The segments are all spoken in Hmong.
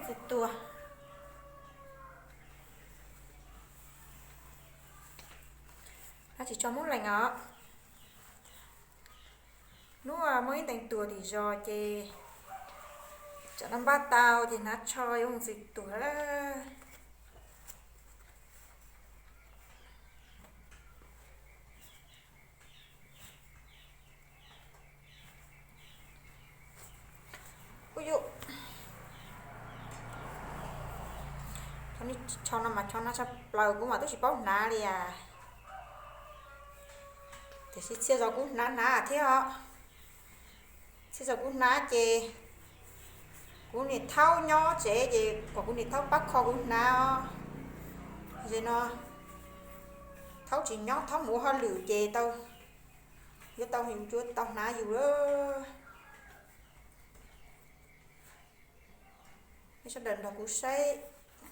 Tus tuag. Hnab tsis tshua muab lees os. Hnub muaj ib ntees tuag tim zos ces tsam no npaj tau ces hnab tsho yuav mus txwm tuag lawm. Ub yuj, tsho no mas tsho hnab tshaj plaws, kuv mas twb tsis paub hnav li as. Tiam sis txhia zaus kuv hnav hnav thiab os. Txhia zaus kuv hnav ces kuv niam thaub nyob tsev ces kom kuv niam thaub pab kho kuv hnav os. Ces no thaub tsis nyob, thaub mus ua hauj lwm ces tau, yuav tau, yuav tau hnav yus lawm. Nej sawv daws nrog kuv saib,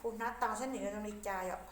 kuv hnav tau saib nws yuav zoo li cas yom.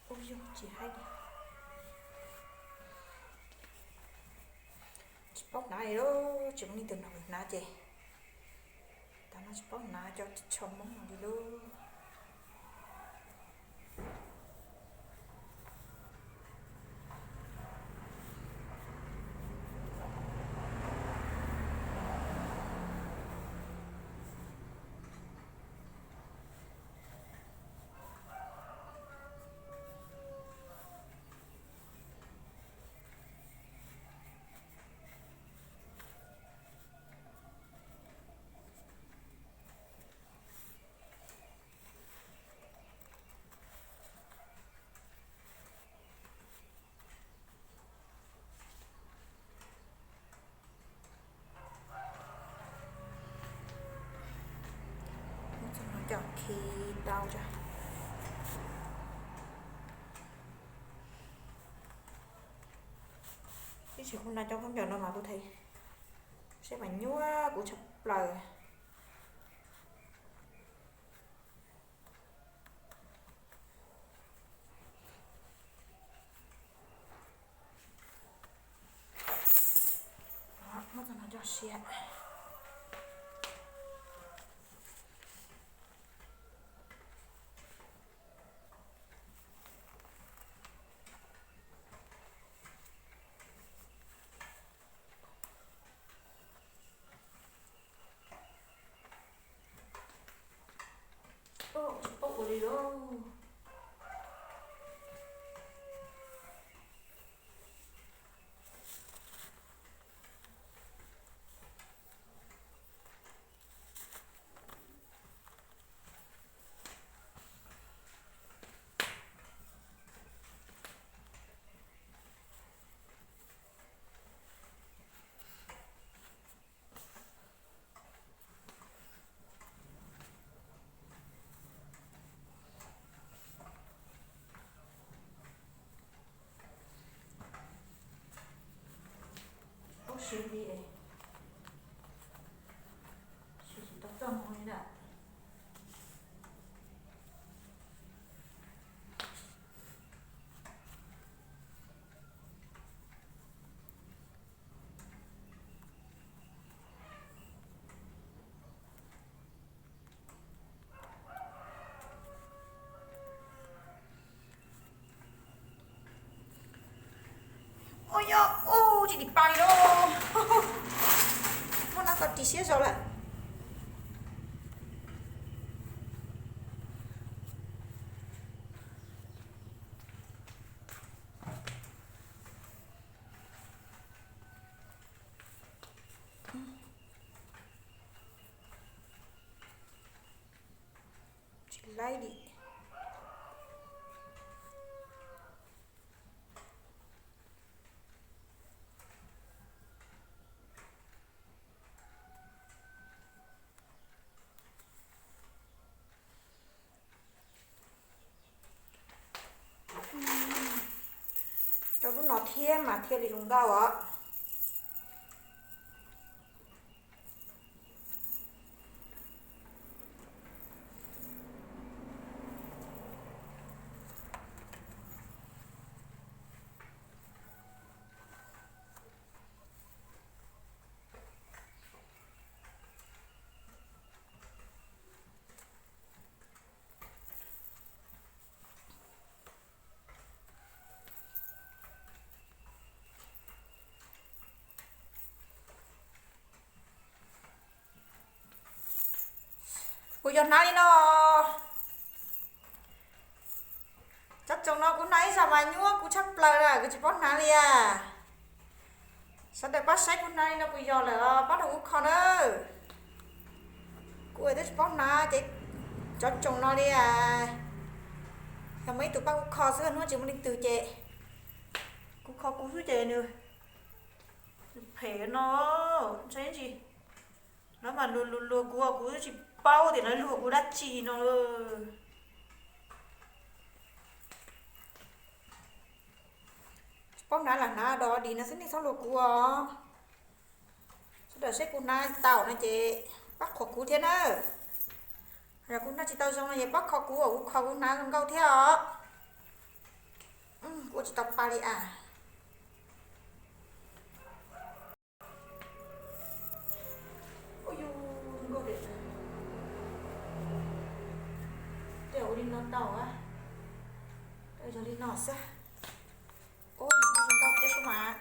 Ub yog tsis haib li. Tsis paub hnav li lauj, tsis muaj leej twg nrog kuv hnav ces tas no tsis paub hnav cov tsho Hmoob no li lauj. Muab txog no coj khi tau tso. Ib tsis kuv hnav cov khaub ncaws no mas kuv thev seb mas nyuaj kuv tshaj plaws. Muab txog no coj siab. Tsis paub ua li lauj. Ub siv li es siv tsis tau txoj hmoo li na. Ua yog ub tsis dim pa li lauj. Muaj no tau ris siab zog lawm. Lady. Rau lub no thiab mas thiaj li zoo nkauj os. Kuv yog hnav li no. Cov tsoos no kuv hnav ib zag mas nyuaj kuv tshaj plaws na, kuv tsis paub hnav li as. Sawv daws pab saib kuv hnav li no puas yog lawm pab rau kuv kho na. Kuv twb tsis paub hnav ces cov tsoos no li as. Yog muaj ib tug pab kuv kho xwb, hnub tsis muaj leej twg ces kuv kho kuv xwb ces nws phem no, ntshai tsis. Lawv mas luag luag luag kuv, kuv twb tsis paub tias lawv luag kuv dab tsi no. Tsis paub hnav lam hnav dos dis no xwb, nej txhob luag kuv os. Sawv daws saib kuv hnav tau no ces pab qhuas kuv thiab na. Yog kuv hnav tsis tau zoo no ces pab kho kuv, kuv kho kuv hnav zoo nkauj thiab os. Kuv ua tsis tau pa li as. Tej ua li no tau, yog li no xwb. Ua zoo nkauj thiab xwb mas.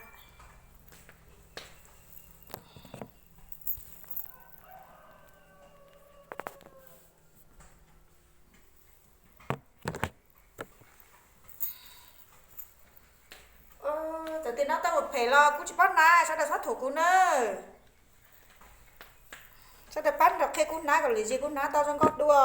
Txawm tias hnav tau ua phem los kuv tsis paub hnav, sawv daws txhob thuam kuv nawb. Sawv daws pab nrog qhia kuv hnav kom lwm zaus kuv hnav tau zoo nkauj dua.